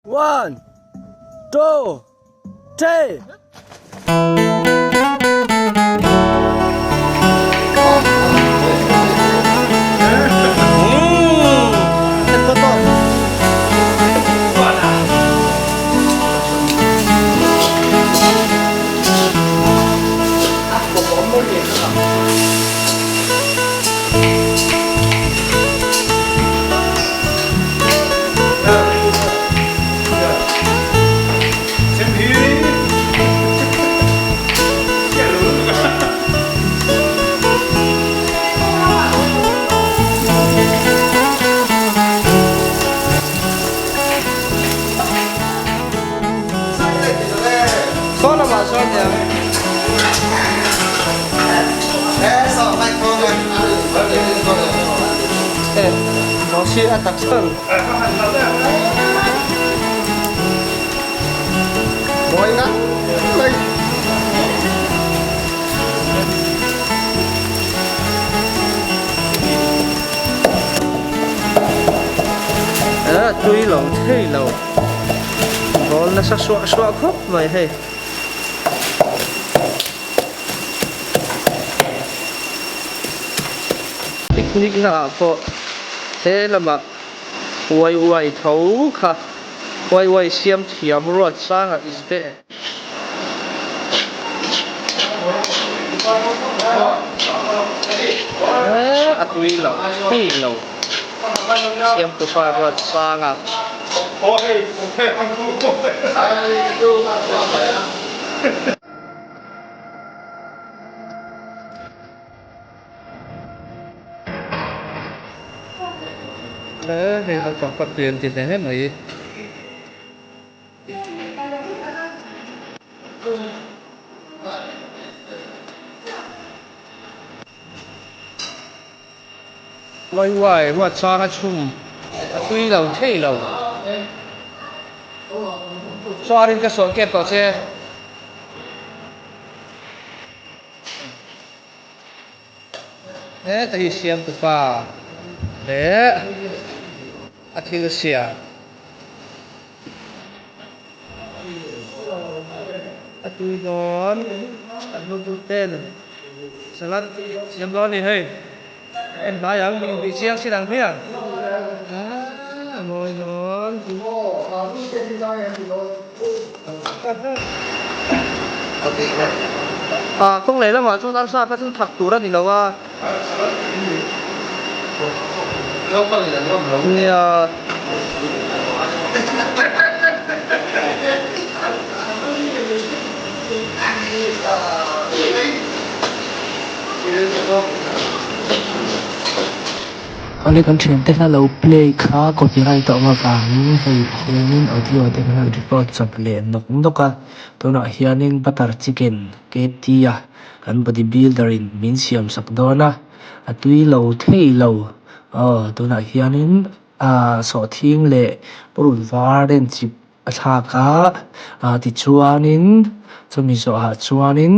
One, two, three. Saw lamah sawn nia. Tui lo thei lo bawl nasa suah suah khawp mai hei. Picnic na ah pawh he lamah uai uai tho kha uai uai siam thiam ruat sanga is there. A tui lo thei lo siam tupa ruat sanga. Hei naupang pakhat pian ti hle mai. Uai uai ruat chang a chhum a tui lo thei lo. Chuanin ka sawh kep tawh che. Heta hi siamtupa leh a thil siam a tui dawn an hlutu ten salad siam dawn a ni hei en hnai ang bih chiang chin ang hmiang a mawi dawn. Ah kawng leh lamah chuan arsa kha chu thak tur a ni lo a. Nia. Awle kan thiante hla lo play kha copyright a awm avangin hei hianin audio te kan han record chawp leh nawk nawk a tunah hianin butter chicken K T a kan body builder in min siam sak dawn a a tui lo thei lo aw tunah hianin ah sawhthing leh purun var en chip a thlak a ah tichuanin chumi zawhah chuanin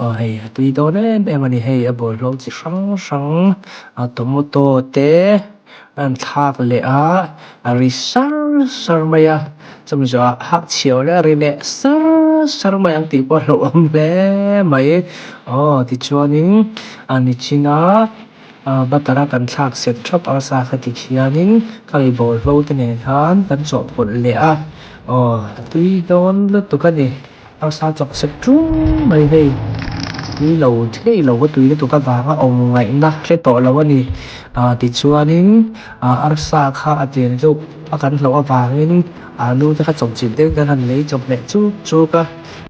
aw hei a tui dawn em em a ni hei a bawlhhlawh chi hrang hrang ah tomato te a rawn thlak leh a a ri sar sar mai a chumi zawhah hak chhiau leh a ri leh sar sar mai ang tih pawh a hlauhawm hle mai aw tichuanin a nichina. Butter a kan thlak set thap arsa kha ti khianin curry bawlhlo te nen khan kan chawhpawlh leh a aw a tui dawn lutuk a ni arsa chawk set ṭung mai hei tui lo thei lo a tui lutuk avanga awm ngaihna hre tawh lo a ni ah tichuanin ah arsa kha a tlem deuh a kan hlauh avangin alu te kha chawpchilh deuh hian han lei chawp leh chuk chuk a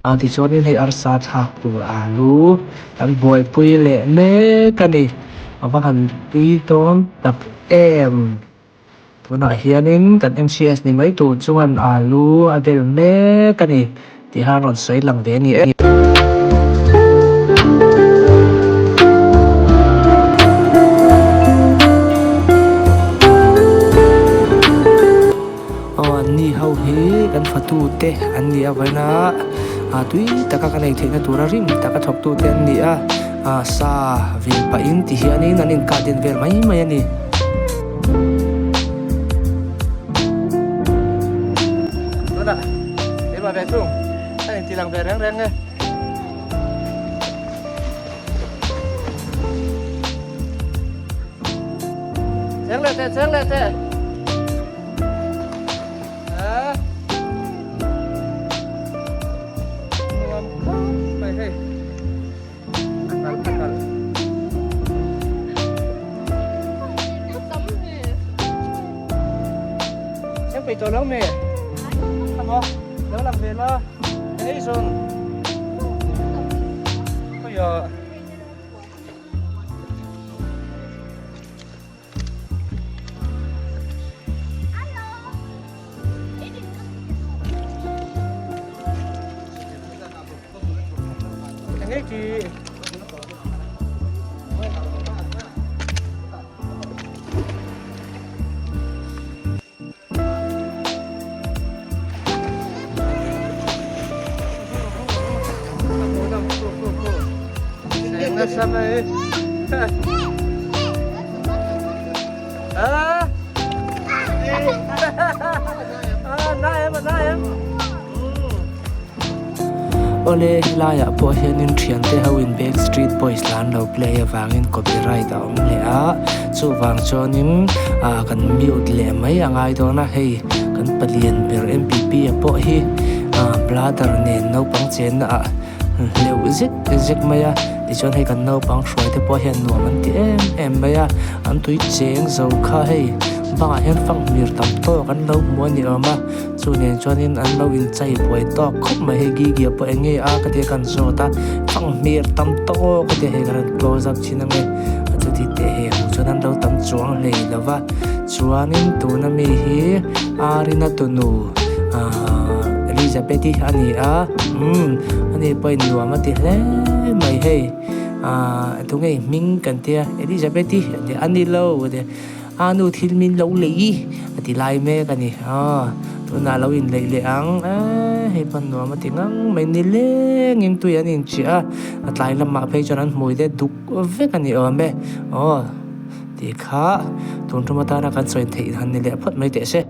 ah tichuanin hei arsa thlak tur alu. Kan buaipui leh mek a ni. A va han tui dawn tak em. Tunah hianin kan MCS ni mai tur chuan alu a bel mek a ni tih kha rawn sawi lang ve a ni e. Aw anni ho hi kan fatu te an nih avangin a tui taka kan ei theihna tura rim taka thawktu te an ni a ah sa vil pahin ti hianin an inkah den vel mai mai a ni. Tunah keimah ve thung a inti lang ve reng reng e. Cheng leh teh, cheng leh teh. A. Nuam khawp mai hei. A kal a kal. Cheng peih tawh lo mi? Amo, lo lang ve la. Hei zawn. Khawiah. Nasa mai. Ah. Ah, na em, na em. Awle, helaiah pawh hianin thiante ho in Back Street Boys la an lo play avangin copyright a awm leh a, chuvang chuanin ah kan mute leh mai a ngai dawn a, hei kan palian ber MPP a pawh hi ah bladder nen naupang chenna ah hleuh zek zek mai a, tichuan hei kan naupang hruai te pawh hian nuam an ti em em mai a, an tui cheng zo kha hei bangah hian fanghmir tam tawk an lo hmu a ni awm a. Chu nen chuanin an lo inchai buai tawk khawp mai hei Gigi a pawh eng nge a ka tia kan zawt a fanghmir tam tawk a tia hei ka rawn close up thin ange a chuti teh hei hmuh chuan an lo tam chuang hlei lo va chuanin tuna mi hi Arina tunu ahh Elizabeth-i a ni a umm ani pawhin nuam a ti hle mai hei ahh tunge hming kan tia Elizabeth-i a tia a ni lo a tia. A nu thil min lo lei a ti lai mek a ni. Aw, tunah lo inleih leh ang e, hei pawn nuam a ti ngang mai ni lengin tui an inchiah a, a tlai lamah phei chuan an hmui te duk vek a ni awm e. Aw, tih kha tun tum atana kan sawi theih han ni leh phawt mai teh se.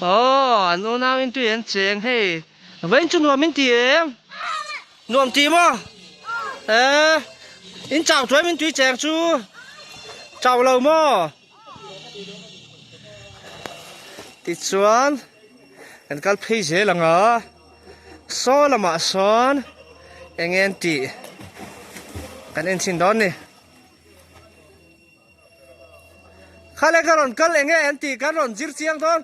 Aw an unau in tui an cheng hei vawiin chu nuam in ti em? Nuam ti maw? Eh in chau tuai min tui cheng chu chau lo maw? Tichuan kan kal phei zel ang a saw lamah sawn eng nge an tih kan en chhin dawn ni. Khale ka rawn kal eng nge an tih kan rawn zir chiang dawn.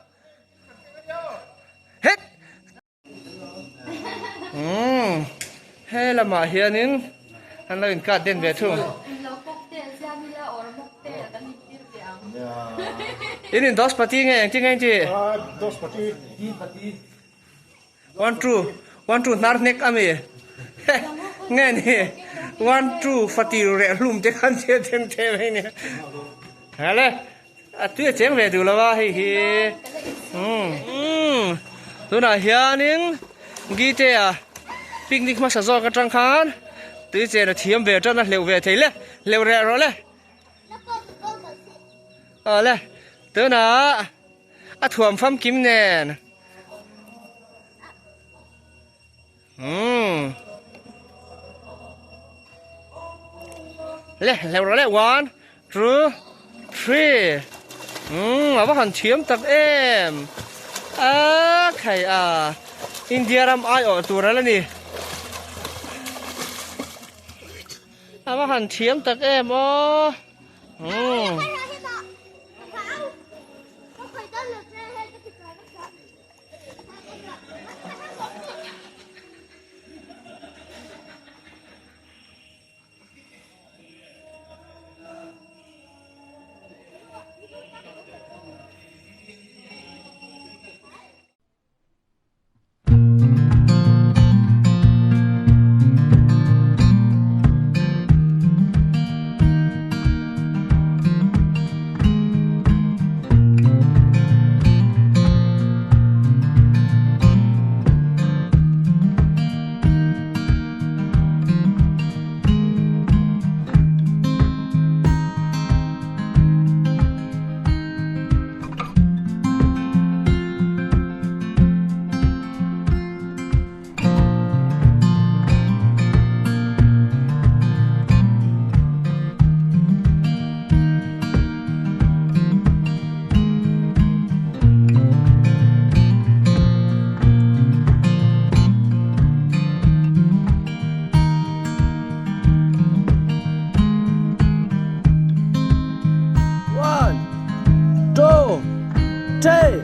Het! Umm he lamah hianin an lo inkat den ve thung. In in dos pati nge engtin nge inti? Dos pati. One two one two hnar hnek ami nge ni one two fatir reh hlum te khan che them them hei ni. Hele A tui a cheng ve duh lo a hei hi umm tunah hianin gite a picnic hmasa zawk atang khan tui chen a thiam ve tan a hleuh ve thei le hleuh reh rawh le aw le tunah a thuam famkim nen umm le hleuh rawh le one two three umm a va han thiam tak em a khai a India ram aiawh tur a la ni a va han thiam tak em aw umm. One, two, three.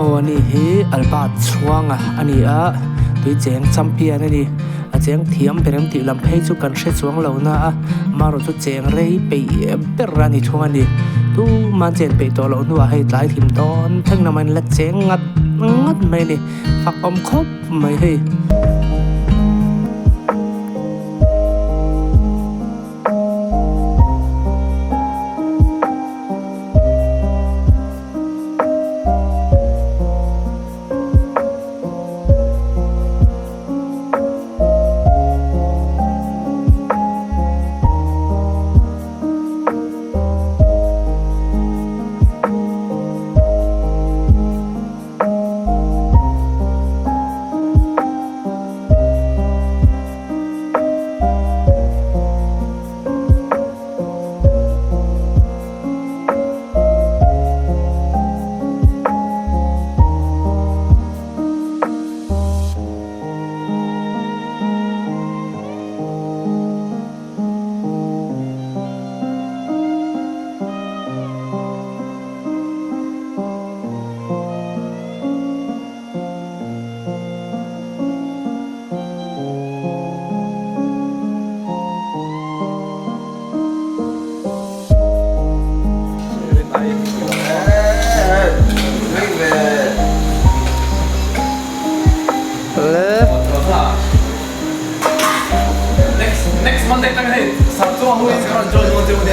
Aw ani hi Albert Chhuanga a ni a tui cheng champion a ni a cheng thiam ber em tih lam phei chu kan hre chuang lo na a marawh chu cheng rei peih ber a ni thung a ni tumah an chen peih tawh loh hnuah hei tlai thim dawn thleng lamah in la cheng ngat ngat mai a ni fak awm khawp mai hei.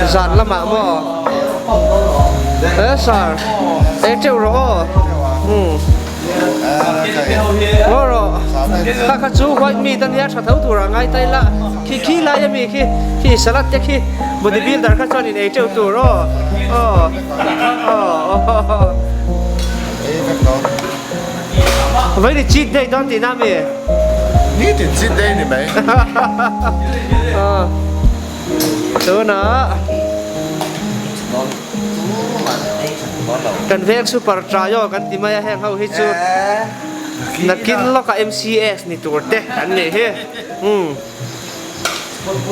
Zan lamah maw? Eh sir, ei teuh rawh aw. Umm. Ngaw rawh. Kha kha chu white meat a nia tha tho turah ngai ta ila. Khi khi lai ami khi khi salad te khi body builder kha chuan in ei teuh tur aw. Aw. Aw. Vai ni cheat day dawn tihna ami? Nitin cheat day ni mai. Tunah kan veng super trio kan ti mai a heng ho hi chu nakin lawkah MCS ni tur te an nih hi. Umm.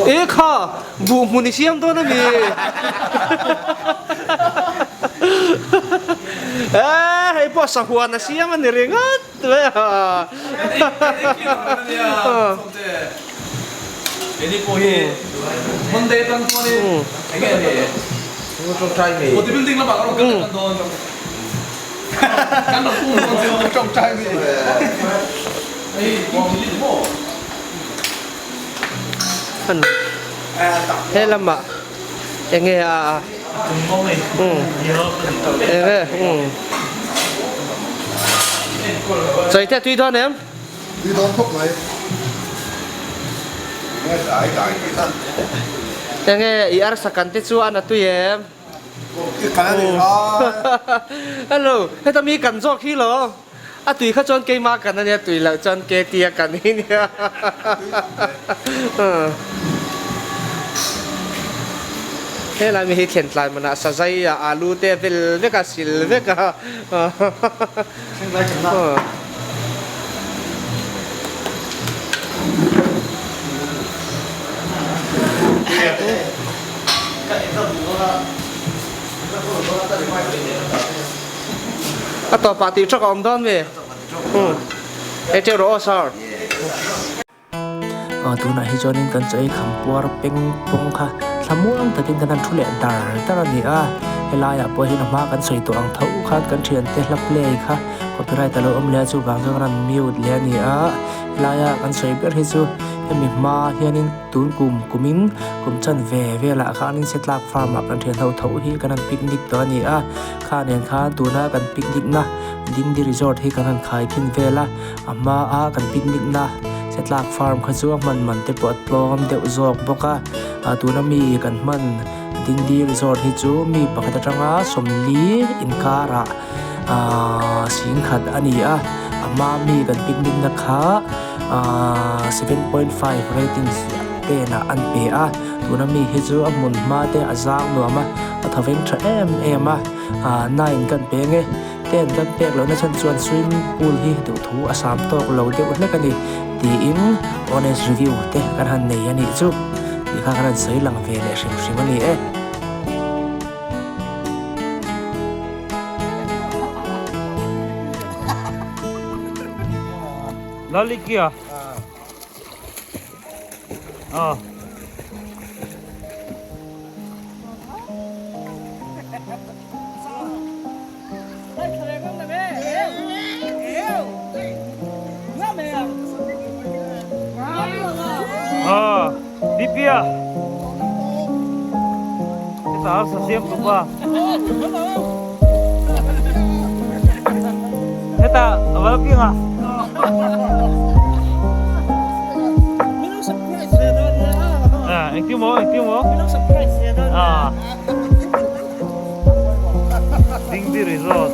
E kha buh hmun i siam dawn ami? E hei pawh sahuan a siam a ni ringawt mai a. Keini pawh hi Monday atang chuanin enge ni body building lamah kan rawn kal leh tan dawn kan rawn pung dawn chu tawngtai mi hei team chilli ni maw. He lamah enge a enge chawi te tui dawn em? Tui dawn khawp mai. Enge i arsa kan te chu an a tui em? I kan a ni a. Hello, heta mi kan zawk hi lo. A tui kha chuan keimah kan a nia, tui loh chuan ke tia kan hi nia. Helai mi hi thlen tlai manah sazai a alu te a vel vek a, sil vek a. A tawpah tih tawk a awm dawn mi? Ei teuh rawh aw sir. Tunah hi chuanin kan chaw ei kham puar peng pawng kha thlamuang takin kan han thu leh dar dar a ni a, helaiah pawh hian a hma kan sawi tawh ang tho khan kan thiante hla play kha copyright a lo awm leh a chuvang chuan kan han mute leh a ni a, helaia kan sawi ber hi chu hemi hma hianin tun kum kumin kum chanve velah khanin Setlak farm ah kan thian ho tho hi kan han picnic tawh a ni a, kha nen khan tuna kan picnic na Dingdi resort hi kan han khai khin vel a. A hmaa kan picnic na Setlak farm kha chu a hman man te pawh a tlawm deuh zawk bawk a, tuna mi kan hman Dingdi resort hi chu mi pakhat atanga sawmli inkarah ahh singkhat a ni a, a hmaa mi kan picnic na kha ahh 7.5 ratings ten ah an pe a, tuna mi hi chu a hmun hma te a zang nuam a, a thaveng tha em em a, ahh nine kan pe nge. Tent kan pek lohna chhan chuan swimming pool hi duhthu a sam tawk lo deuh hlek a ni tiin honest review te kan han nei a nih chu tih kha kan han sawi lang ve leh hrim hrim a ni e. Lalikia. Ah. Ah, Dipia. Heta arsa siam tum a. Heta a val piang a. Ah, engtin maw, engtin maw? Ah. Dingdi Resort.